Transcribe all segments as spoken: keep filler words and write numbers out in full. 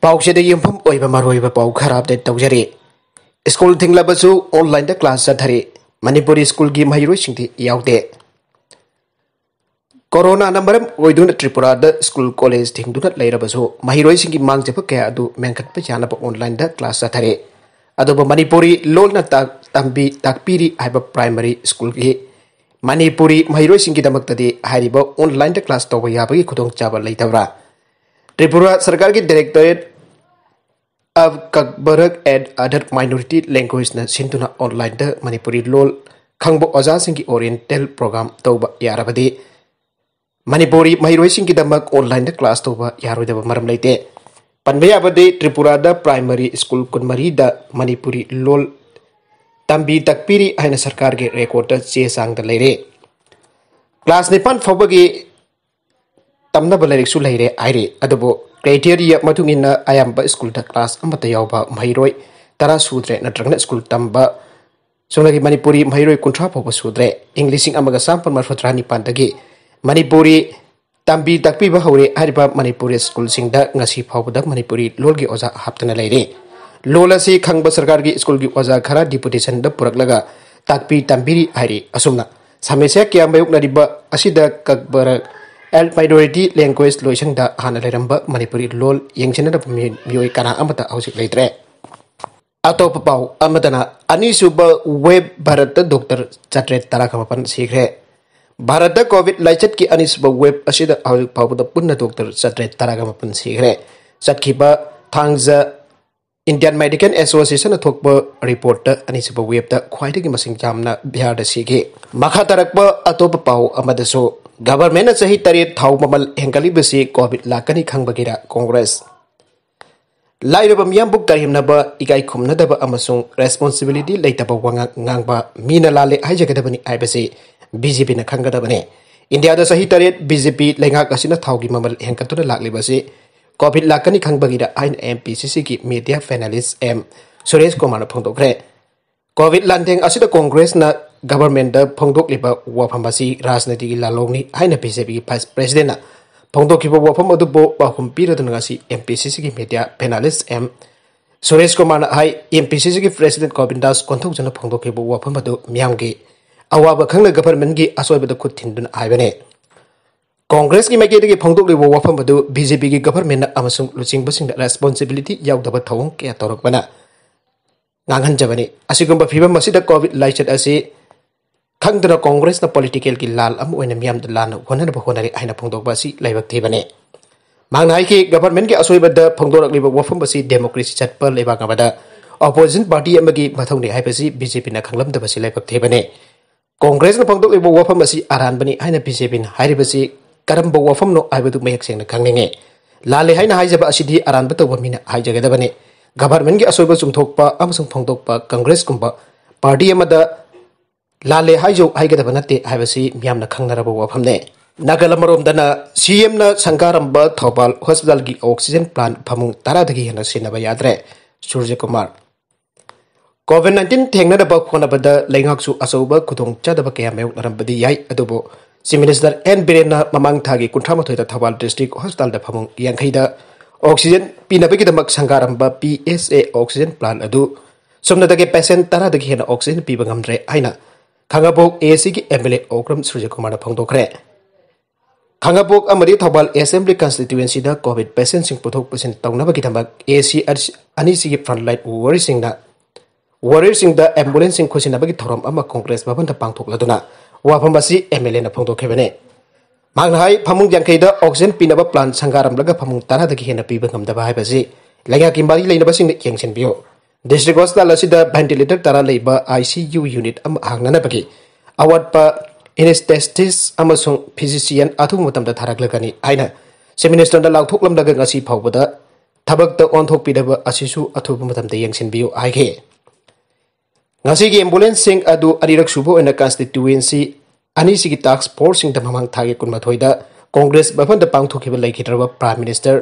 ꯄꯥꯎꯆꯦꯗ ꯌꯨꯝꯐꯝ ꯑꯣꯏꯕ ꯃꯔꯨꯑꯣꯏꯕ ꯄꯥꯎ ꯈꯔ ꯑꯞꯗꯦꯠ ꯇꯧꯖꯔꯤ꯫ ꯁ꯭ꯀꯨꯜ ꯊꯤꯡꯂꯕꯁꯨ ꯑꯣꯟꯂꯥꯏꯟꯗ ꯀ꯭ꯂꯥꯁ ꯆꯠꯊꯔꯤ꯫ ꯃꯅꯤꯄꯨꯔꯤ ꯁ꯭ꯀꯨꯜꯒꯤ ꯃꯍꯩꯔꯣꯏꯁꯤꯡꯗꯤ ꯌꯥꯎꯗꯦ꯫ ꯀꯣꯔꯣꯅꯥꯅ ꯃꯔꯝ ꯑꯣꯏꯗꯨꯅ ꯇ꯭ꯔꯤꯄꯨꯔꯥꯗ ꯁ꯭ꯀꯨꯜ ꯀꯣꯂꯦꯖ ꯊꯤꯡꯗꯨꯅ ꯂꯩꯔꯕꯁꯨ ꯃꯍꯩꯔꯣꯏꯁꯤꯡꯒꯤ ꯃꯥꯡꯖꯕ ꯀꯌꯥ ꯑꯗꯨ ꯃꯦꯟꯈꯠꯄ ꯌꯥꯅꯕ ꯑꯣꯟꯂꯥꯏꯟꯗ ꯀ꯭ꯂꯥꯁ ꯆꯠꯊꯔꯤ꯫ ꯑꯗꯨꯕꯨ ꯃꯅꯤꯄꯨꯔꯤ ꯂꯣꯟꯅ ꯇꯥꯛ-, ꯇꯝꯕꯤ-, ꯇꯥꯛꯄꯤꯔꯤ ꯍꯥꯏꯕ ꯄ꯭ꯔꯥꯏꯃꯔꯤ ꯁ꯭ꯀꯨꯜꯒꯤ ꯃꯅꯤꯄꯨꯔꯤ ꯃꯍꯩꯔꯣꯏꯁꯤꯡꯒꯤꯗꯃꯛꯇꯗꯤ ꯍꯥꯏꯔꯤꯕ ꯑꯣꯟꯂꯥꯏꯟꯗ ꯀ꯭ꯂꯥꯁ ꯇꯧꯕ ꯌꯥꯕꯒꯤ ꯈꯨꯗꯣꯡꯆꯥꯕ ꯂꯩꯇꯕ꯭ꯔꯥ? ꯇ꯭ꯔꯤꯄꯨꯔꯥ ꯁꯔꯀꯥꯔꯒꯤ Directorate of Kakbarak and Other Minority Languageꯅ ꯁꯤꯟꯗꯨꯅ ꯑꯣꯟꯂꯥꯏꯟꯗ ꯃꯅꯤꯄꯨꯔꯤ ꯂꯣꯜ ꯈꯪꯕ ꯑꯣꯖꯥꯁꯤꯡꯒꯤ ꯑꯣꯔꯤꯌꯦꯟꯇꯦꯜ ꯄ꯭ꯔꯣꯒ꯭ꯔꯥꯝ ꯇꯧꯕ ꯌꯥꯔꯕꯗꯤ ꯃꯅꯤꯄꯨꯔꯤ ꯃꯍꯩꯔꯣꯏꯁꯤꯡꯒꯤꯗꯃꯛ ꯑꯣꯟꯂꯥꯏꯟꯗ ꯀ꯭ꯂꯥꯁ ꯇꯧꯕ ꯌꯥꯔꯣꯏꯗꯕ ꯃꯔꯝ ꯂꯩꯇꯦ꯫ ꯄꯟꯕ ꯌꯥꯕꯗꯤ ꯇ꯭ꯔꯤꯄꯨꯔꯥꯗ ꯄ꯭ꯔꯥꯏꯃꯔꯤ ꯁ꯭ꯀꯨꯜ ꯀꯨꯟꯃꯔꯤꯗ ꯃꯅꯤꯄꯨꯔꯤ ꯂꯣꯜ ꯇꯝꯕꯤ ꯇꯥꯛꯄꯤꯔꯤ ꯍꯥꯏꯅ ꯁꯔꯀꯥꯔꯒꯤ ꯔꯦꯀꯣꯔꯗꯇ ꯆꯦ ꯆꯥꯡꯗ ꯂꯩꯔꯦ꯫ ꯀ꯭ꯂꯥꯁ ꯅꯤꯄꯥꯟ ꯐꯥꯎꯕꯒꯤ ꯇꯝꯅꯕ ꯂꯥꯏꯔꯤꯛꯁꯨ ꯂꯩꯔꯦ ꯍꯥꯏꯔꯤ꯫ ꯑꯗꯨꯕꯨ ꯀ꯭ꯔꯥꯏꯇꯦꯔꯤꯌꯥ ꯃꯇꯨꯡ ꯏꯟꯅ ꯑꯌꯥꯝꯕ ꯁ꯭ꯀꯨꯜꯗ ꯀ꯭ꯂꯥꯁ ꯑꯃꯠꯇ ꯌꯥꯎꯕ ꯃꯍꯩꯔꯣꯏ ꯇꯔꯥ ꯁꯨꯗ꯭ꯔꯦ, ꯅꯠꯇ꯭ꯔꯒꯅ ꯁ꯭ꯀꯨꯜ ꯇꯝꯕ ꯆꯨꯝꯅꯒꯤ ꯃꯅꯤꯄꯨꯔꯤ ꯃꯍꯩꯔꯣꯏ ꯀꯨꯟꯊ꯭ꯔꯥ ꯐꯥꯎꯕ ꯁꯨꯗ꯭ꯔꯦ꯫ ꯏꯪ ꯂꯤꯁꯤꯡ ꯑꯃꯒ ꯆꯥꯃꯥꯄꯟ ꯃꯔꯤꯐꯨ ꯇꯔꯥ ꯅꯤꯄꯥꯟꯗꯒꯤ ꯃꯅꯤꯄꯨꯔꯤ ꯇꯝꯕꯤ ꯇꯥꯛꯄꯤꯕ ꯍꯧꯔꯦ꯫ ꯍꯥꯏꯔꯤꯕ ꯃꯅꯤꯄꯨꯔꯤ ꯁ꯭ꯀꯨꯜꯁꯤꯡꯗ ꯉꯁꯤ ꯐꯥꯎꯕꯗ ꯃꯅꯤꯄꯨꯔꯤ ꯂꯣꯜꯒꯤ ꯑꯣꯖꯥ ꯍꯥꯞꯇꯅ ꯂꯩꯔꯤ꯫ ꯂꯣꯜ ꯑꯁꯤ ꯈꯪꯕ ꯁꯔꯀꯥꯔꯒꯤ ꯁ꯭ꯀꯨꯜꯒꯤ ꯑꯣꯖꯥ ꯈꯔ ꯗꯤꯄꯨꯇꯦꯁꯟꯗ ꯄꯨꯔꯛꯂꯒ ꯇꯥꯛꯄꯤ ꯇꯝꯕꯤꯔꯤ ꯍꯥꯏꯔꯤ꯫ ꯑꯁꯨꯝꯅ ꯁꯃꯁ꯭ꯌꯥ ꯀꯌꯥ ꯃꯥꯌꯣꯛꯅꯔꯤꯕ ꯑꯁꯤꯗ ꯀꯛꯕꯔꯛ ꯑꯦꯜ ꯃꯥꯏꯅꯣꯔꯤꯇꯤ ꯂꯦꯡꯒ꯭ꯋꯦꯖ ꯂꯣꯏꯁꯪꯗ ꯍꯥꯟꯅ ꯂꯩꯔꯝꯕ ꯃꯅꯤꯄꯨꯔꯤ ꯂꯣꯜ ꯌꯦꯡꯁꯤꯟꯅꯕ ꯃꯤꯑꯣꯏ, ꯃꯤꯑꯣꯏ ꯀꯅꯥ ꯑꯃꯠꯇ ꯍꯧꯖꯤꯛ ꯂꯩꯇ꯭ꯔꯦ꯫ ꯑꯇꯣꯞꯄ ꯄꯥꯎ ꯑꯃꯗꯅ, ꯑꯅꯤꯁꯨꯕ ꯋꯦꯕ ꯚꯥꯔꯠꯇ ꯗꯣꯛꯇꯔ ꯆꯥꯇ꯭ꯔꯦꯠ ꯇꯔꯥꯒ ꯃꯥꯄꯟ ꯁꯤꯈ꯭ꯔꯦ꯫ ꯚꯥꯔꯠꯇ ꯀꯣꯚꯤꯗ ꯂꯥꯏꯆꯠꯀꯤ ꯑꯅꯤꯁꯨꯕ ꯋꯦꯕ ꯑꯁꯤꯗ ꯍꯧꯖꯤꯛ ꯐꯥꯎꯕꯗ ꯄꯨꯟꯅ ꯗꯣꯛꯇꯔ ꯆꯥꯇ꯭ꯔꯦꯠ ꯇꯔꯥꯒ ꯃꯥꯄꯟ ꯁꯤꯈ꯭ꯔꯦ꯫ ꯆꯠꯈꯤꯕ ꯊꯥꯡꯖ Indian Medical Associationꯅ ꯊꯣꯛꯄ ꯔꯤꯄꯣꯔꯠꯇ ꯑꯅꯤꯁꯨꯕ ꯋꯦꯕꯇ ꯈ꯭ꯋꯥꯏꯗꯒꯤ ꯃꯁꯤꯡ ꯌꯥꯝꯅ ꯕꯤꯍꯥꯔꯗ ꯁꯤꯈꯤ꯫ ꯃꯈꯥ ꯇꯥꯔꯛꯄ ꯑꯇꯣꯞꯄ ꯄꯥꯎ ꯑꯃꯗꯁꯨ, ꯒꯚꯔꯟꯃꯦꯟꯠꯅ ꯆꯍꯤ ꯇꯔꯦꯠ ꯊꯥꯎ ꯃꯃꯜ ꯍꯦꯟꯒꯠꯂꯤꯕꯁꯤ ꯀꯣꯚꯤꯗ ꯂꯥꯛꯀꯅꯤ ꯈꯪꯕꯒꯤꯔ? ꯀꯣꯡꯒ꯭ꯔꯦꯁ꯫ ꯂꯥꯏꯔꯕ ꯃꯤꯌꯥꯝꯕꯨ ꯀꯔꯦꯝꯅꯕ, ꯏꯀꯥꯏ ꯈꯨꯝꯅꯗꯕ ꯑꯃꯁꯨꯡ ꯔꯦꯁꯄꯣꯟꯁꯤꯕꯤꯂꯤꯇꯤ ꯂꯩꯇꯕ ꯋꯥꯉꯥꯡ ꯉꯥꯡꯕ ꯃꯤꯅ ꯂꯥꯜꯂꯦ ꯍꯥꯏꯖꯒꯗꯕꯅꯤ ꯍꯥꯏꯕꯁꯤ ꯕꯤ ꯖꯦ ꯄꯤꯅ ꯈꯪꯒꯗꯕꯅꯤ꯫ ꯏꯟꯗꯤꯌꯥꯗ ꯆꯍꯤ ꯇꯔꯦꯠ ꯕꯤ ꯖꯦ ꯄꯤ ꯂꯩꯉꯥꯛ ꯑꯁꯤꯅ ꯊꯥꯎꯒꯤ ꯃꯃꯜ ꯍꯦꯟꯒꯠꯇꯨꯅ ꯂꯥꯛꯂꯤꯕꯁꯤ ꯀꯣꯚꯤꯗ ꯂꯥꯛꯀꯅꯤ ꯈꯪꯕꯒꯤꯔ ꯍꯥꯏꯅ ꯑꯦꯝ ꯄꯤ ꯁꯤ ꯁꯤꯒꯤ ꯃꯤꯗꯤꯌꯥ ꯄꯦꯅꯦꯂꯤꯁ ꯑꯦꯝ ꯁꯨꯔꯦꯁ ꯀꯨꯃꯥꯔꯅ ꯐꯣꯡꯗꯣꯛꯈ꯭ꯔꯦ꯫ ꯀꯣꯚꯤꯗ ꯂꯥꯟꯊꯦꯡ ꯑꯁꯤꯗ ꯀꯣꯡꯒ꯭ꯔꯦꯁꯅ ꯒꯚꯔꯟꯃꯦꯟꯠꯇ ꯐꯣꯡꯗꯣꯛꯂꯤꯕ ꯋꯥꯐꯝ ꯑꯁꯤ ꯔꯥꯖꯅꯤꯇꯤꯒꯤ ꯂꯥꯜꯂꯣꯡꯅꯤ ꯍꯥꯏꯅ ꯕꯤ ꯖꯦ ꯄꯤꯒꯤ ꯚꯥꯏꯁ ꯄ꯭ꯔꯦꯁꯤꯗꯦꯟꯠꯅ ꯐꯣꯡꯗꯣꯛꯈꯤꯕ ꯋꯥꯐꯝ ꯑꯗꯨꯕꯨ ꯄꯥꯎꯈꯨꯝ ꯄꯤꯔꯗꯨꯅ ꯉꯁꯤ M P C C ꯒꯤ media panelist M ꯁꯨꯔꯦꯁ ꯀꯨꯃꯥꯔꯅ ꯍꯥꯏ, M P C C ꯒꯤ president ꯒꯣꯕꯤꯟꯗꯥꯁ ꯀꯣꯟꯊꯧꯖꯅ ꯐꯣꯡꯗꯣꯛꯈꯤꯕ ꯋꯥꯐꯝ ꯑꯗꯨ ꯃꯤꯌꯥꯝꯒꯤ ꯑꯋꯥꯕ ꯈꯪꯅ government ꯀꯤ ꯑꯁꯣꯏꯕꯗ ꯈꯨꯠ ꯊꯤꯟꯗꯨꯅ ꯍꯥꯏꯕꯅꯤ꯫ ꯀꯣꯡꯒ꯭ꯔꯦꯁꯀꯤ ꯃꯥꯏꯀꯩꯗꯒꯤ ꯐꯣꯡꯗꯣꯛꯂꯤꯕ ꯋꯥꯐꯝ ꯑꯗꯨ B J P ꯒꯤ government ꯅ ꯑꯃꯁꯨꯡ ꯂꯨꯆꯤꯡꯕꯁꯤꯡꯗ responsibility ꯌꯥꯎꯗꯕ ꯊꯧꯑꯣꯡ ꯀꯌꯥ ꯇꯧꯔꯛꯄꯅ ꯉꯥꯡꯍꯟꯖꯕꯅꯤ꯫ ꯑꯁꯤꯒꯨꯝꯕ ꯐꯤꯕꯝ ꯑꯁꯤꯗ COVID ꯂꯥꯏꯆꯠ ꯑꯁꯤ ꯈꯪꯗꯅ ꯀꯣꯡꯒ꯭ꯔꯦꯁꯅ political ꯒꯤ ꯂꯥꯜ ꯑꯃ ꯑꯣꯏꯅ ꯃꯤꯌꯥꯝꯗ ꯂꯥꯟꯅ ꯍꯣꯠꯅꯅꯕ ꯍꯣꯠꯅꯔꯤ ꯍꯥꯏꯅ ꯐꯣꯡꯗꯣꯛꯄ ꯑꯁꯤ ꯂꯥꯏꯕꯛ ꯊꯤꯕꯅꯤ꯫ ꯃꯍꯥꯛꯅ ꯍꯥꯏꯈꯤ, government ꯀꯤ ꯑꯁꯣꯏꯕꯗ ꯐꯣꯡꯗꯣꯔꯛꯂꯤꯕ ꯋꯥꯐꯝ ꯑꯁꯤ democracy ꯆꯠꯄ ꯂꯩꯕꯥꯛ ꯑꯃꯗ opposition party ꯑꯃꯒꯤ ꯃꯊꯧꯅꯤ ꯍꯥꯏꯕꯁꯤ B J P ꯅ ꯈꯪꯂꯝꯗꯕꯁꯤ ꯂꯥꯏꯕꯛ ꯊꯤꯕꯅꯤ꯫ ꯀꯣꯡꯒ꯭ꯔꯦꯁꯅ ꯐꯣꯡꯗꯣꯛꯂꯤꯕ ꯋꯥꯐꯝ ꯑꯁꯤ ꯑꯔꯥꯟꯕꯅꯤ ꯍꯥꯏꯅ B J P ꯅ ꯍꯥꯏꯔꯤꯕꯁꯤ ꯀꯔꯝꯕ ꯋꯥꯐꯝꯅꯣ ꯍꯥꯏꯕꯗꯨ ꯃꯌꯦꯛ ꯁꯦꯡꯅ ꯈꯪꯅꯤꯡꯉꯤ꯫ ꯂꯥꯜꯂꯦ ꯍꯥꯏꯅ ꯍꯥꯏꯖꯕ ꯑꯁꯤꯗꯤ ꯑꯔꯥꯟꯕ ꯇꯧꯕ ꯃꯤꯅ ꯍꯥꯏꯖꯒꯗꯕꯅꯤ꯫ Government ꯀꯤ ꯑꯁꯣꯏꯕ ꯆꯨꯝꯊꯣꯛꯄ ꯑꯃꯁꯨꯡ ꯐꯣꯡꯗꯣꯛꯄ ꯀꯣꯡꯒ꯭ꯔꯦꯁꯀꯨꯝꯕ party ꯑꯃꯗ ꯂꯥꯜꯂꯦ ꯍꯥꯏꯖꯧ ꯍꯥꯏꯒꯗꯕ ꯅꯠꯇꯦ ꯍꯥꯏꯕꯁꯤ ꯃꯤꯌꯥꯝꯅ ꯈꯪꯅꯔꯕ ꯋꯥꯐꯝꯅꯤ꯫ ꯅꯥꯒꯜ ꯑꯃꯔꯣꯝꯗꯅ C M ꯅ ꯁꯪꯒꯥꯔꯝꯕ ꯊꯧꯕꯥꯜ hospital ꯒꯤ oxygen plant ꯐꯃꯨꯡ ꯇꯔꯥꯗꯒꯤ ꯍꯦꯟꯅ ꯁꯤꯖꯤꯟꯅꯕ ꯌꯥꯗ꯭ꯔꯦ꯫ ꯁꯨꯔꯖꯀꯨꯃꯥꯔ꯫ COVID nineteen ꯊꯦꯡꯅꯅꯕ ꯍꯣꯠꯅꯕꯗ ꯂꯩꯉꯥꯛꯁꯨ ꯑꯆꯧꯕ ꯈꯨꯗꯣꯡꯆꯥꯗꯕ ꯀꯌꯥ ꯃꯥꯌꯣꯛꯅꯔꯝꯕꯗꯤ ꯌꯥꯏ, ꯑꯗꯨꯕꯨ Chief Minister N ꯕꯤꯔꯦꯟꯅ ꯃꯃꯥꯡ ꯊꯥꯒꯤ ꯀꯨꯟꯊ꯭ꯔꯥ ꯃꯥꯊꯣꯏꯗ ꯊꯧꯕꯥꯜ district hospital ꯗ ꯐꯃꯨꯡ ꯌꯥꯡꯈꯩꯗ oxygen ꯄꯤꯅꯕꯒꯤꯗꯃꯛ ꯁꯪꯒꯥꯔꯝꯕ P S A oxygen plant ꯑꯗꯨ ꯁꯨꯞꯅꯇꯒꯤ patient ꯇꯔꯥꯗꯒꯤ ꯍꯦꯟꯅ oxygen ꯄꯤꯕ ꯉꯝꯗ꯭ꯔꯦ ꯍꯥꯏꯅ ꯈꯥꯡꯉꯕꯣꯛ A C ꯒꯤ M L A ꯑꯣꯀ꯭ꯔꯝ ꯁꯨꯔꯖꯀꯨꯃꯥꯔꯅ ꯐꯣꯡꯗꯣꯛꯈ꯭ꯔꯦ꯫ ꯈꯥꯡꯉꯕꯣꯛ ꯑꯃꯗꯤ ꯊꯧꯕꯥꯜ Assembly Constituency ꯗ COVID patient ꯁꯤꯡ ꯄꯨꯊꯣꯛ ꯄꯨꯁꯤꯟ ꯇꯧꯅꯕꯒꯤꯗꯃꯛ A C ꯑꯅꯤꯁꯤꯒꯤ frontline warrior ꯁꯤꯡꯅ warrior ꯁꯤꯡꯗ ambulance ꯁꯤꯡ ꯈꯨꯠꯁꯤꯟꯅꯕꯒꯤ ꯊꯧꯔꯝ ꯑꯃ ꯀꯣꯡꯒ꯭ꯔꯦꯁ ꯚꯕꯟꯗ ꯄꯥꯡꯊꯣꯛꯂꯗꯨꯅ ꯋꯥꯐꯝ ꯑꯁꯤ M L A ꯅ ꯐꯣꯡꯗꯣꯛꯈꯤꯕꯅꯤ꯫ ꯃꯍꯥꯛꯅ ꯍꯥꯏ, ꯐꯃꯨꯡ ꯌꯥꯡꯈꯩꯗ oxygen ꯄꯤꯅꯕ plant ꯁꯪꯒꯥꯔꯝꯂꯒ ꯐꯃꯨꯡ ꯇꯔꯥꯗꯒꯤ ꯍꯦꯟꯅ ꯄꯤꯕ ꯉꯝꯗꯕ ꯍꯥꯏꯕꯁꯤ ꯂꯩꯉꯥꯛꯀꯤ ꯃꯔꯤ ꯂꯩꯅꯕꯁꯤꯡꯅ ꯌꯦꯡꯁꯤꯟꯕꯤꯌꯨ꯫ District hospital ꯑꯁꯤꯗ ventilator ꯇꯔꯥ ꯂꯩꯕ I C U unit ꯑꯃ ꯍꯥꯡꯅꯅꯕꯒꯤ ꯑꯋꯥꯠꯄ anesthetist ꯑꯃꯁꯨꯡ physician ꯑꯊꯨꯕ ꯃꯇꯝꯗ ꯊꯥꯔꯛꯂꯒꯅꯤ ꯍꯥꯏꯅ Chief Minister ꯅ ꯂꯥꯎꯊꯣꯛꯂꯝꯂꯒ ꯉꯁꯤ ꯐꯥꯎꯕꯗ ꯊꯕꯛꯇ ꯑꯣꯟꯊꯣꯛꯄꯤꯗꯕ ꯑꯁꯤꯁꯨ ꯑꯊꯨꯕ ꯃꯇꯝꯗ ꯌꯦꯡꯁꯤꯟꯕꯤꯌꯨ ꯍꯥꯏꯈꯤ꯫ ꯉꯁꯤꯒꯤ ambulance ꯁꯤꯡ ꯑꯗꯨ ꯑꯅꯤꯔꯛ ꯁꯨꯕ ꯑꯣꯏꯅ constituency ꯑꯅꯤꯁꯤꯒꯤ task force ꯁꯤꯡꯗ ꯃꯃꯥꯡ ꯊꯥꯒꯤ ꯀꯨꯟꯃꯥꯊꯣꯏꯗ ꯀꯣꯡꯒ꯭ꯔꯦꯁ ꯚꯕꯟꯗ ꯄꯥꯡꯊꯣꯛꯈꯤꯕ ꯂꯩꯈꯤꯗ꯭ꯔꯕ Prime Minister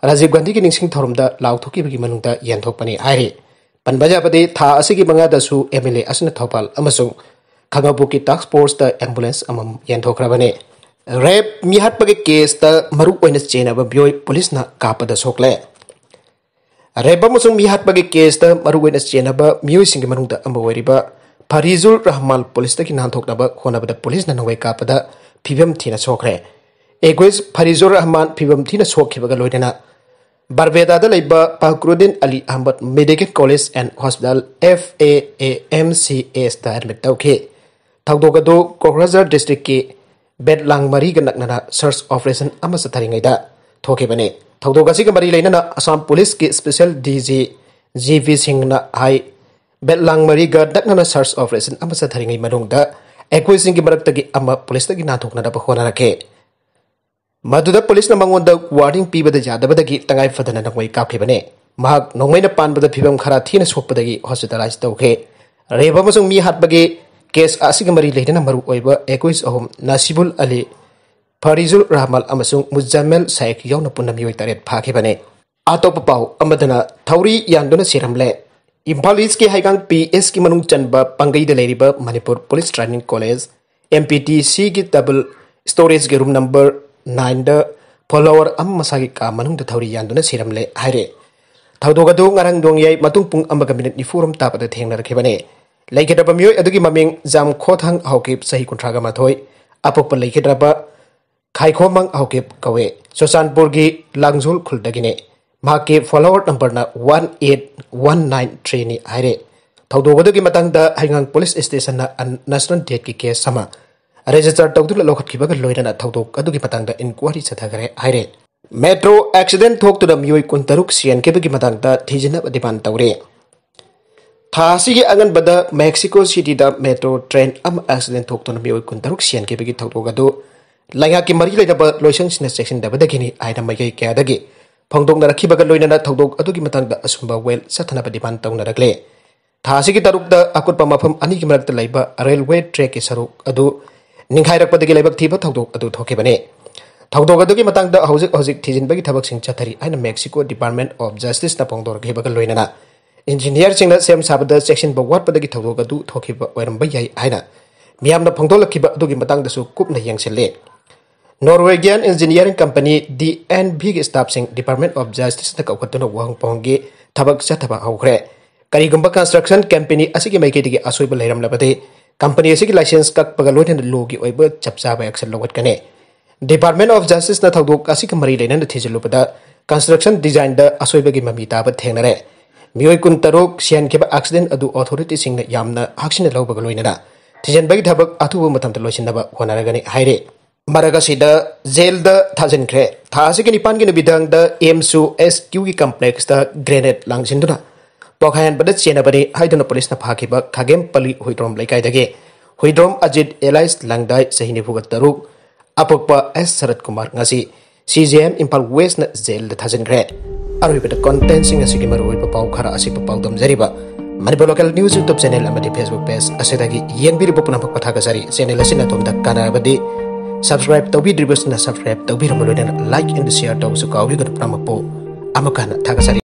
ꯔꯥꯖꯤꯕ ꯒꯥꯟꯙꯤꯒꯤ ꯅꯤꯡꯁꯤꯡ ꯊꯧꯔꯝꯗ ꯂꯥꯎꯊꯣꯛꯈꯤꯕꯒꯤ ꯃꯅꯨꯡꯗ ꯌꯦꯟꯊꯣꯛꯄꯅꯤ ꯍꯥꯏꯔꯤ꯫ ꯄꯟꯕ ꯌꯥꯕꯗꯤ, ꯊꯥ ꯑꯁꯤꯒꯤ ꯃꯉꯥꯗꯁꯨ M L A ꯑꯁꯤꯅ ꯊꯧꯕꯥꯜ ꯑꯃꯁꯨꯡ ꯈꯥꯡꯉꯕꯣꯛꯀꯤ task force ꯇ ambulance ꯑꯃꯃꯝ ꯌꯦꯟꯊꯣꯛꯈ꯭ꯔꯕꯅꯤ꯫ ꯔꯦꯞ ꯃꯤꯍꯥꯠꯄꯒꯤ ꯀꯦꯁꯇ ꯃꯔꯨ ꯑꯣꯏꯅ ꯆꯦꯟꯅꯕ ꯃꯤꯑꯣꯏ ꯄꯨꯂꯤꯁꯅ ꯀꯥꯞꯄꯗ ꯁꯣꯛꯂꯦ꯫ ꯔꯦꯞ ꯑꯃꯁꯨꯡ ꯃꯤꯍꯥꯠꯄꯒꯤ ꯀꯦꯁꯇ ꯃꯔꯨ ꯑꯣꯏꯅ ꯆꯦꯟꯅꯕ ꯃꯤꯑꯣꯏꯁꯤꯡꯒꯤ ꯃꯅꯨꯡꯗ ꯑꯃ ꯑꯣꯏꯔꯤꯕ ꯐꯔꯤꯖꯨꯔ ꯔꯍꯃꯥꯟ ꯄꯨꯂꯤꯁꯇꯒꯤ ꯅꯥꯟꯊꯣꯛꯅꯕ ꯍꯣꯠꯅꯕꯗ ꯄꯨꯂꯤꯁꯅ ꯅꯣꯡꯃꯩ ꯀꯥꯞꯄꯗ ꯐꯤꯕꯝ ꯊꯤꯅ ꯁꯣꯛꯈ꯭ꯔꯦ꯫ ꯑꯦꯒꯣꯏꯁ ꯐꯔꯤꯖꯨꯔ ꯔꯍꯃꯥꯟ ꯐꯤꯕꯝ ꯊꯤꯅ ꯁꯣꯛꯈꯤꯕꯒ ꯂꯣꯏꯅꯅ ꯕꯥꯔꯕꯦꯗꯥꯗ ꯂꯩꯕ Fakhruddin Ali Ahmed medical college and hospital, F A A M C H ꯇ ꯑꯦꯗꯃꯤꯠ ꯇꯧꯈꯤ꯫ ꯊꯧꯗꯣꯛ ꯑꯗꯨ ꯀꯣꯀ꯭ꯔꯥꯖꯥꯔ ꯗꯤꯁꯇ꯭ꯔꯤꯛꯀꯤ ꯕꯦꯠꯂꯥꯡꯃꯔꯤꯒ ꯅꯛꯅꯅ ꯁꯔꯆ ꯑꯣꯄꯔꯦꯁꯟ ꯑꯃ ꯆꯠꯊꯔꯤꯉꯩꯗ ꯊꯣꯛꯈꯤꯕꯅꯤ꯫ ꯊꯧꯗꯣꯛ ꯑꯁꯤꯒ ꯃꯔꯤ ꯂꯩꯅꯅ ꯑꯁꯥꯝ ꯄꯨꯂꯤꯁꯀꯤ special D G G V ꯁꯤꯡꯅ ꯍꯥꯏ, ꯕꯦꯠꯂꯥꯡꯃꯔꯤꯒ ꯅꯛꯅꯅ ꯁꯔꯆ ꯑꯣꯄꯔꯦꯁꯟ ꯑꯃ ꯆꯠꯊꯔꯤꯉꯩ ꯃꯅꯨꯡꯗ ꯑꯩꯈꯣꯏꯁꯤꯡꯒꯤ ꯃꯔꯛꯇꯒꯤ ꯑꯃ ꯄꯨꯂꯤꯁꯇꯒꯤ ꯅꯥꯟꯊꯣꯛꯅꯅꯕ ꯍꯣꯠꯅꯔꯛꯈꯤ꯫ ꯃꯗꯨꯗ ꯄꯨꯂꯤꯁꯅ ꯃꯉꯣꯟꯗ ꯋꯥꯔꯅꯤꯡ ꯄꯤꯕꯗ ꯌꯥꯗꯕꯗꯒꯤ ꯇꯉꯥꯏ ꯐꯗꯅ ꯅꯣꯡꯃꯩ ꯀꯥꯞꯈꯤꯕꯅꯤ꯫ ꯃꯍꯥꯛ ꯅꯣꯡꯃꯩꯅ ꯄꯥꯟꯕꯗ ꯐꯤꯕꯝ ꯈꯔ ꯊꯤꯅ ꯁꯣꯛꯄꯗꯒꯤ ꯍꯣꯁꯄꯤꯇꯥꯂꯥꯏꯖ ꯇꯧꯈꯤ꯫ ꯔꯦꯞ ꯑꯃꯁꯨꯡ ꯃꯤ ꯍꯥꯠꯄꯒꯤ ꯀꯦꯁ ꯑꯁꯤꯒ ꯃꯔꯤ ꯂꯩꯅꯅ ꯃꯔꯨ ꯑꯣꯏꯕ ꯑꯦꯀ꯭ꯌꯨꯁ ꯑꯍꯨꯝ, ꯅꯥꯁꯤꯕꯨꯜ ꯑꯂꯤ, ꯐꯔꯤꯖꯨꯔ ꯔꯍꯃꯥꯟ ꯑꯃꯁꯨꯡ ꯃꯨꯖꯥꯃꯦꯜ ꯁꯥꯏꯈ ꯌꯥꯎꯅ ꯄꯨꯟꯅ ꯃꯤꯑꯣꯏ ꯇꯔꯦꯠ ꯐꯥꯈꯤꯕꯅꯤ꯫ ꯑꯇꯣꯞꯄ ꯄꯥꯎ ꯑꯃꯗꯅ ꯊꯧꯔꯤ ꯌꯥꯟꯗꯨꯅ ꯁꯤꯔꯝꯂꯦ꯫ ꯏꯝꯐꯥꯜ ꯏꯁꯀꯤ ꯍꯩꯉꯥꯡ P S ꯀꯤ ꯃꯅꯨꯡ ꯆꯟꯕ ꯄꯥꯡꯒꯩꯗ ꯂꯩꯔꯤꯕ Manipur police training college, M P T C ꯒꯤ ꯗꯕꯜ ꯁ꯭ꯇꯣꯔꯦꯖꯀꯤ ꯔꯨꯝ ꯅꯝꯕꯔ ꯅꯥꯏꯟꯗ ꯐꯣꯂꯣꯋꯔ ꯑꯃ ꯃꯁꯥꯒꯤ ꯀꯥ ꯃꯅꯨꯡꯗ ꯊꯧꯔꯤ ꯌꯥꯟꯗꯨꯅ ꯁꯤꯔꯝꯂꯦ ꯍꯥꯏꯔꯦ꯫ ꯊꯧꯗꯣꯛ ꯑꯗꯨ ꯉꯔꯥꯡ ꯅꯣꯡꯌꯥꯏ ꯃꯇꯨꯡ ꯄꯨꯡ ꯑꯃꯒ ꯃꯤꯅꯤꯠ ꯅꯤꯐꯨ ꯔꯣꯝ ꯇꯥꯕꯗ ꯊꯦꯡꯅꯔꯛꯈꯤꯕꯅꯤ꯫ ꯂꯩꯈꯤꯗ꯭ꯔꯕ ꯃꯤꯑꯣꯏ ꯑꯗꯨꯒꯤ ꯃꯃꯤꯡ ꯖꯥꯝꯈꯣꯊꯥꯡ ꯍꯥꯎꯀꯤꯞ, ꯆꯍꯤ ꯀꯨꯟꯊ꯭ꯔꯥꯒ ꯃꯥꯊꯣꯏ, ꯑꯄꯣꯛꯄ ꯂꯩꯈꯤꯗ꯭ꯔꯕ ꯈꯥꯏꯈꯣꯃꯥꯡ ꯍꯥꯎꯀꯤꯞ ꯀꯧꯏ꯫ ꯆꯨꯔꯆꯥꯟꯄꯨꯔꯒꯤ ꯂꯥꯡꯖꯣꯜ ꯈꯨꯜꯗꯒꯤꯅꯤ꯫ ꯃꯍꯥꯛꯀꯤ ꯐꯣꯂꯣꯋꯔ ꯅꯝꯕꯔꯅ ꯋꯥꯟ ꯑꯩꯠ ꯋꯥꯟ ꯅꯥꯏꯟ ꯊ꯭ꯔꯤꯅꯤ ꯍꯥꯏꯔꯦ꯫ ꯊꯧꯗꯣꯛ ꯑꯗꯨꯒꯤ ꯃꯇꯥꯡꯗ ꯍꯩꯉꯥꯡ ꯄꯨꯂꯤꯁ ꯁ꯭ꯇꯦꯁꯟꯅ ꯑꯟ-, ꯅꯦꯁꯅꯦꯜ ꯗꯦꯠꯀꯤ ꯀꯦꯁ ꯑꯃ ꯔꯦꯖꯤꯁꯇꯔ ꯇꯧꯗꯨꯅ ꯂꯧꯈꯠꯈꯤꯕꯒ ꯂꯣꯏꯅꯅ ꯊꯧꯗꯣꯛ ꯑꯗꯨꯒꯤ ꯃꯇꯥꯡꯗ ꯏꯟꯀ꯭ꯋꯥꯔꯤ ꯆꯠꯊꯈꯔꯦ ꯍꯥꯏꯔꯦ꯫ ꯃꯦꯇ꯭ꯔꯣ ꯑꯦꯛꯁꯤꯗꯦꯟ ꯊꯣꯛꯇꯨꯅ ꯃꯤꯑꯣꯏ ꯀꯨꯟꯇꯔꯨꯛ ꯁꯤꯍꯟꯈꯤꯕꯒꯤ ꯃꯇꯥꯡꯗ ꯊꯤꯖꯤꯟꯅꯕ ꯗꯤꯃꯥꯟ ꯇꯧꯔꯦ꯫ ꯊꯥ ꯑꯁꯤꯒꯤ ꯑꯉꯟꯕꯗ ꯃꯦꯛꯁꯤꯀꯣ ꯁꯤꯇꯤꯗ ꯃꯦꯇ꯭ꯔꯣ ꯇ꯭ꯔꯦꯟ ꯑꯃ ꯑꯦꯛꯁꯤꯗꯦꯟ ꯊꯣꯛꯇꯨꯅ ꯃꯤꯑꯣꯏ ꯀꯨꯟꯇꯔꯨꯛ ꯁꯤꯍꯟꯈꯤꯕꯒꯤ ꯊꯧꯗꯣꯛ ꯑꯗꯨ ꯂꯩꯉꯥꯛꯀꯤ ꯃꯔꯤ ꯂꯩꯅꯕ ꯂꯣꯏꯁꯪꯁꯤꯡꯅ ꯆꯦꯛꯁꯤꯟꯗꯕꯗꯒꯤꯅꯤ ꯍꯥꯏꯅ ꯃꯥꯏꯀꯩ ꯀꯌꯥꯗꯒꯤ ꯐꯣꯡꯗꯣꯛꯅꯔꯛꯈꯤꯕꯒ ꯂꯣꯏꯅꯅ ꯊꯧꯗꯣꯛ ꯑꯗꯨꯒꯤ ꯃꯇꯥꯡꯗ ꯑꯆꯨꯝꯕ ꯋꯥꯌꯦꯜ ꯆꯠꯊꯅꯕ ꯗꯤꯃꯥꯟ ꯇꯧꯅꯔꯛꯂꯦ꯫ ꯊꯥ ꯑꯁꯤꯒꯤ ꯇꯔꯨꯛꯇ ꯑꯀꯨꯠꯄ ꯃꯐꯝ ꯑꯅꯤꯒꯤ ꯃꯔꯛꯇ ꯂꯩꯕ ꯔꯦꯜꯋꯦ ꯇ꯭ꯔꯦꯛꯀꯤ ꯁꯔꯨꯛ ꯑꯗꯨ ꯅꯤꯡꯈꯥꯏꯔꯛꯄꯗꯒꯤ ꯂꯥꯏꯕꯛ ꯊꯤꯕ ꯊꯧꯗꯣꯛ ꯑꯗꯨ ꯊꯣꯛꯈꯤꯕꯅꯤ꯫ ꯊꯧꯗꯣꯛ ꯑꯗꯨꯒꯤ ꯃꯇꯥꯡꯗ ꯍꯧꯖꯤꯛ ꯍꯧꯖꯤꯛ ꯊꯤꯖꯤꯟꯕꯒꯤ ꯊꯕꯛꯁꯤꯡ ꯆꯠꯊꯔꯤ ꯍꯥꯏꯅ ꯃꯦꯛꯁꯤꯀꯣ ꯗꯤꯄꯥꯔꯠꯃꯦꯟ ꯑꯣꯐ ꯖꯁꯇꯤꯁꯅ ꯐꯣꯡꯗꯣꯔꯛꯈꯤꯕꯒ ꯂꯣꯏꯅꯅ ꯏꯟꯖꯤꯅꯤꯌꯔꯁꯤꯡꯅ ꯁꯦꯝ ꯁꯥꯕꯗ ꯆꯦꯛꯁꯤꯟꯕ ꯋꯥꯠꯄꯗꯒꯤ ꯊꯧꯗꯣꯛ ꯑꯗꯨ ꯊꯣꯛꯈꯤꯕ ꯑꯣꯏꯔꯝꯕ ꯌꯥꯏ ꯍꯥꯏꯅ ꯃꯤꯌꯥꯝꯅ ꯐꯣꯡꯗꯣꯛꯂꯛꯈꯤꯕ ꯑꯗꯨꯒꯤ ꯃꯇꯥꯡꯗꯁꯨ ꯀꯨꯞꯅ ꯌꯦꯡꯁꯤꯜꯂꯤ꯫ Norwegian engineering company D N V ꯒꯤ staffꯁꯤꯡ Department of Justiceꯅ ꯀꯧꯈꯠꯇꯨꯅ ꯋꯥꯍꯪ ꯄꯥꯎꯍꯪꯒꯤ ꯊꯕꯛ ꯆꯠꯊꯕ ꯍꯧꯈ꯭ꯔꯦ꯫ ꯀꯔꯤꯒꯨꯝꯕ construction company ꯑꯁꯤꯒꯤ ꯃꯥꯏꯀꯩꯗꯒꯤ ꯑꯁꯣꯏꯕ ꯂꯩꯔꯝꯂꯕꯗꯤ company ꯑꯁꯤꯒꯤ license ꯀꯛꯄꯒ ꯂꯣꯏꯅꯅ lawꯒꯤ ꯑꯣꯏꯕ ꯆꯞ ꯆꯥꯕ action ꯂꯧꯈꯠꯀꯅꯤ꯫ Department of Justiceꯅ ꯊꯧꯗꯣꯛ ꯑꯁꯤꯒ ꯃꯔꯤ ꯂꯩꯅꯅ ꯊꯤꯖꯤꯜꯂꯨꯕꯗ construction designꯗ ꯑꯁꯣꯏꯕꯒꯤ ꯃꯃꯤ ꯇꯥꯕ ꯊꯦꯡꯅꯔꯦ꯫ ꯃꯤꯑꯣꯏ ꯀꯨꯟꯇꯔꯨꯛ ꯁꯤꯍꯟꯈꯤꯕ accident ꯑꯗꯨ authorityꯁꯤꯡꯅ ꯌꯥꯝꯅ ꯍꯛꯁꯤꯟꯅ ꯂꯧꯕꯒ ꯂꯣꯏꯅꯅ ꯊꯤꯖꯤꯟꯕꯒꯤ ꯊꯕꯛ ꯑꯊꯨꯕ ꯃꯇꯝꯗ ꯂꯣꯏꯁꯤꯟꯅꯕ ꯍꯣꯠꯅꯔꯒꯅꯤ ꯍꯥꯏꯔꯤ꯫ ꯃꯔꯛ ꯑꯁꯤꯗ jailꯗ ꯊꯥꯖꯤꯟꯈ꯭ꯔꯦ꯫ ꯊꯥ ꯑꯁꯤꯒꯤ ꯅꯤꯄꯥꯟꯒꯤ ꯅꯨꯃꯤꯗꯥꯡꯗ AIIMSu S Qꯒꯤ complexꯇ grenade ꯂꯪꯁꯤꯟꯗꯨꯅ ꯄꯣꯈꯥꯏꯍꯟꯕꯗ ꯆꯦꯟꯅꯕꯅꯤ ꯍꯥꯏꯗꯨꯅ policeꯅ ꯐꯥꯈꯤꯕ ꯈꯥꯒꯦꯝꯄꯜꯂꯤ ꯍꯨꯏꯗ꯭ꯔꯣꯝ ꯂꯩꯀꯥꯏꯗꯒꯤ ꯍꯨꯏꯗ꯭ꯔꯣꯝ ꯑꯖꯤꯠ alias ꯂꯪꯗꯥꯏ, ꯆꯍꯤ ꯅꯤꯐꯨꯒ ꯇꯔꯨꯛ, ꯑꯄꯣꯛꯄ S ꯁꯔꯠ ꯀꯨꯃꯥꯔ ꯉꯁꯤ CJIM ꯏꯝꯐꯥꯜ Westꯅ jailꯗ ꯊꯥꯖꯤꯟꯈ꯭ꯔꯦ꯫ ꯑꯔꯣꯏꯕꯗ contentꯁꯤꯡ ꯑꯁꯤꯒꯤ ꯃꯔꯨꯑꯣꯏꯕ ꯄꯥꯎ ꯈꯔ ꯑꯁꯤꯕꯨ ꯄꯥꯎꯗꯝꯖꯔꯤꯕ Manipur Local News YouTube channel ꯑꯃꯗꯤ Facebook page ꯑꯁꯤꯗꯒꯤ ꯌꯦꯡꯕꯤꯔꯤꯕ ꯄꯨꯝꯅꯃꯛꯄꯨ ꯊꯥꯒꯠꯆꯔꯤ꯫ Channel ꯑꯁꯤꯅ ꯑꯗꯣꯝꯗ ꯀꯥꯟꯅꯔꯕꯗꯤ subscribe ꯇꯧꯕꯤꯗ꯭ꯔꯤꯕꯁꯤꯡꯅ subscribe ꯇꯧꯕꯤꯔꯝꯕ ꯂꯣꯏꯅꯅ like and share ꯇꯧꯕꯁꯨ ꯀꯥꯎꯕꯤꯒꯅꯨ꯫ ꯄꯨꯝꯅꯃꯛꯄꯨ ꯑꯃꯨꯛꯀ ꯍꯟꯅ ꯊꯥꯒꯠꯆꯔꯤ꯫